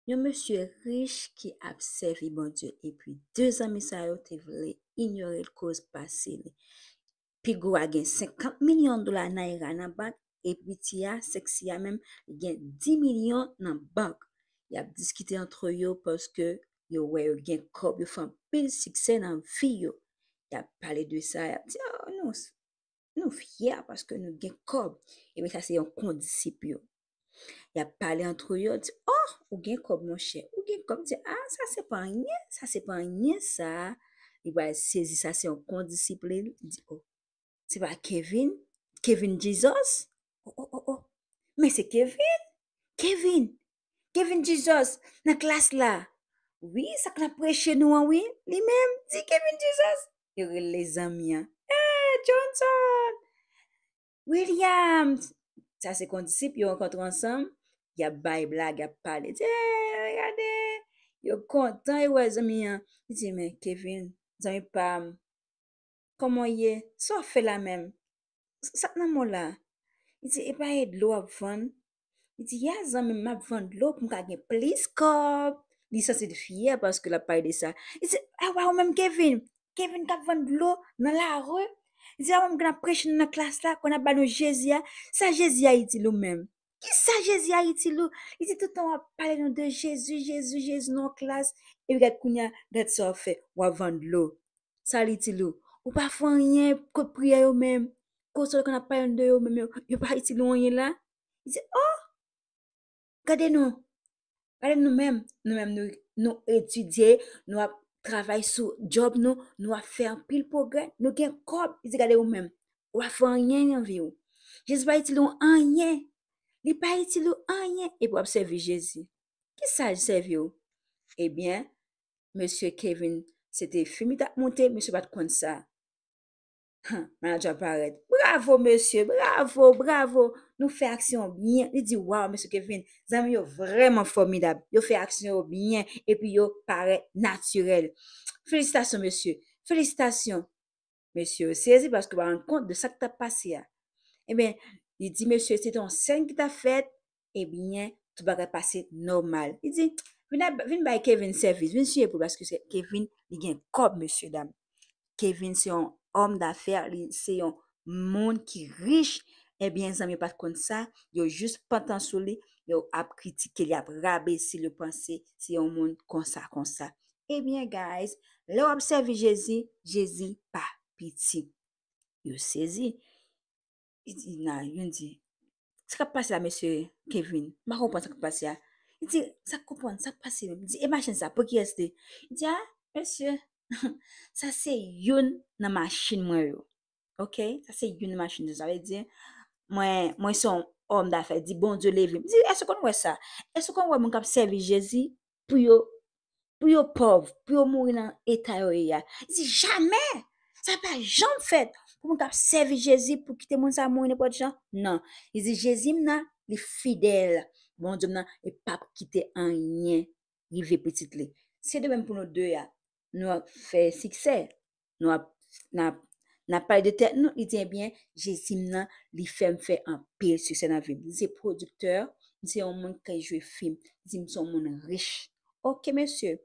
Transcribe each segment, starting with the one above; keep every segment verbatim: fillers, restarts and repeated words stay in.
Yon mesye rich ki ap sèvi Bondye, epi de zanmi sa yo te vle inyore l koz pase li. Pi gwo a gen senkant milyon dola naira nan bank, epi piti a, seksi a menm, li gen dis milyon nan bank. Y ap diskite antre yo paske yo wè yo gen kòb, yo fè anpil siksè nan vi yo. Y ap pale de sa, y ap di, "Oh, nou, nou fyè paske nou gen kòb." Epi sa se yon kondisip yo. Y ap pale antre yo, di, "Oh, ou gen kòb, monchè, ou gen kòb." Di, "Ah, sa se pa anyen, sa se pa anyen, sa." Li pral sezi, sa se yon kondisip li, li di, "Oh, se pa Kevin? Kevin Jesus? Oh, oh, oh, oh. Men se Kevin? Kevin? Kevin Jesus nan klas la? Wi, sa k nan preche nou an, wi. Li menm, di Kevin Jesus." Yo rele zanmi an, "Eh, Johnson! Williams!" Sa se kondisip, yo rankontre ansanm, y ap bay blag, y ap pale. Di, "Eh, gade!" Yo kontan, yo wè zanmi an. Li di, "Men, Kevin, zanmi pa m, kòman w ye? Sa w ap fè la menm? Sa k nan men w la?" Li di, "E pa e dlo w ap vann?" Li di, "Ya, zanmi m, m ap vann dlo pou m ka gen plis kòb." Li santi l fyè paske l ap pale de sa. Li di, "A, wa, ou menm, Kevin? Kevin k ap vann dlo nan lari?" Li di, "A, ou menm k ap preche nou nan klas la, k ap ba nou Jezi a? Sa Jezi a itil ou menm? Ki sa Jezi a itil ou?" Li di, "Tout tan w ap pale nou de Jezi, Jezi, Jezi nan klas, epi gad kounye a, gad sa w ap fè, w ap vann dlo. Sa l itil ou? Ou pa fè anyen kot priyè yo menm. Kot sa w konn ap pale nou de yo menm, yo, yo pa itil ou anyen la?" Li di, "Oh, gade nou. Gade nou menm. Nou menm, nou, nou etidye, nou ap travay sou djòb nou, nou ap fè anpil pwogrè, nou gen kòb." Li di, "Gade ou menm. Ou pa fè anyen nan vi w. Jezi pa itil ou anyen. Li pa itil ou anyen. Epi w ap sèvi Jezi. Ki sa l sèvi w?" Ebyen, mesye Kevin, se te fim li t ap monte, mesye pa t konn sa. Hum, manadjè parèt. "Bravo, mesye, bravo, bravo. Nou fè aksyon byen." Li di, "Waw, mesye Kevin, zanmi yo vrèman fòmidab. Yo fè aksyon yo byen, epi yo parèt natirèl. Felisitasyon, mesye. Felisitasyon." Mesye yo sezi paske yo pa rann kont de sa k t ap pase a. Ebyen, li di mesye se te yon sèn ki t ap fèt, ebyen, tout bagay pase nòmal. Li di, "Vin a, vin bay Kevin sèvis, vin siye pou l, paske se Kevin, li gen kòb, mesye dam." Kevin se yon òm dafè, li se yon moun ki rich. Ebyen, zanmi yo pa t konn sa, yo jis pantan sou li, yo ap kritike l, y ap rabese l, yo panse se yon moun konsa, konsa. Ebyen, guys, lè w ap sèvi Jezi, Jezi pa piti. Yo sezi. Li di, nan, youn di, "Sa k ap pase la, mesye Kevin? M pa konprann sa k ap pase a." Li di, "Sa k konprann? Sa k pase menm?" Li di, "E machin sa, pou kiyès li?" Li di, "A, mesye, sa se youn nan machin mwen yo. Oke? Sa se youn nan machin yo. Sa vle di, mwen, mwen se yon òm dafè." Li di, "Bondye leve m." Li di, "Èske w konn wè sa? Èske w konn wè moun k ap sèvi Jezi pou yo, pou yo pòv, pou yo mouri nan eta yo ye a?" Li di, "Jamè! Sa pa janm fèt pou moun k ap sèvi Jezi pou kite moun sa mouri nenpòt jan. Non." Li di, "Jezi m nan, li fidèl. Bondye m nan, li p ap kite anyen rive pitit li." Se de menm pou nou de a. Nou ap fè siksè. Nou ap, n ap, n ap pale de tèt nou. Li di, "Ebyen, Jezi m nan, li fè m fè anpil siksè nan vi m. M se pwodiktè, m se yon moun ki jwe fim. Li di, m se yon moun rich." Oke, mesye.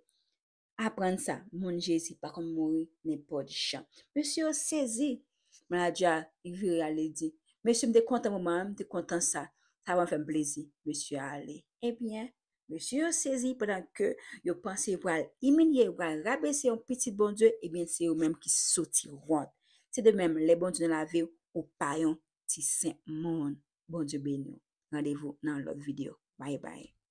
Aprann sa, moun Jezi pa konn mouri nenpòt jan. Mesye yo sezi. Manadjè a, li vire ale, li di, "Mesye, m te kontan moman an, m te kontan sa. Sa vrèman fè m plezi." Mesye a ale. Ebyen, mesye yo sezi pandan ke yo panse yo pral imilye, yo pral rabese yon pitit Bondye, ebyen, se yo menm ki soti wont. Se de menm, lè Bondye nan lavi w, ou pa yon ti senp moun. Bondye beni w. Randevou nan lòt videyo. Bye bye.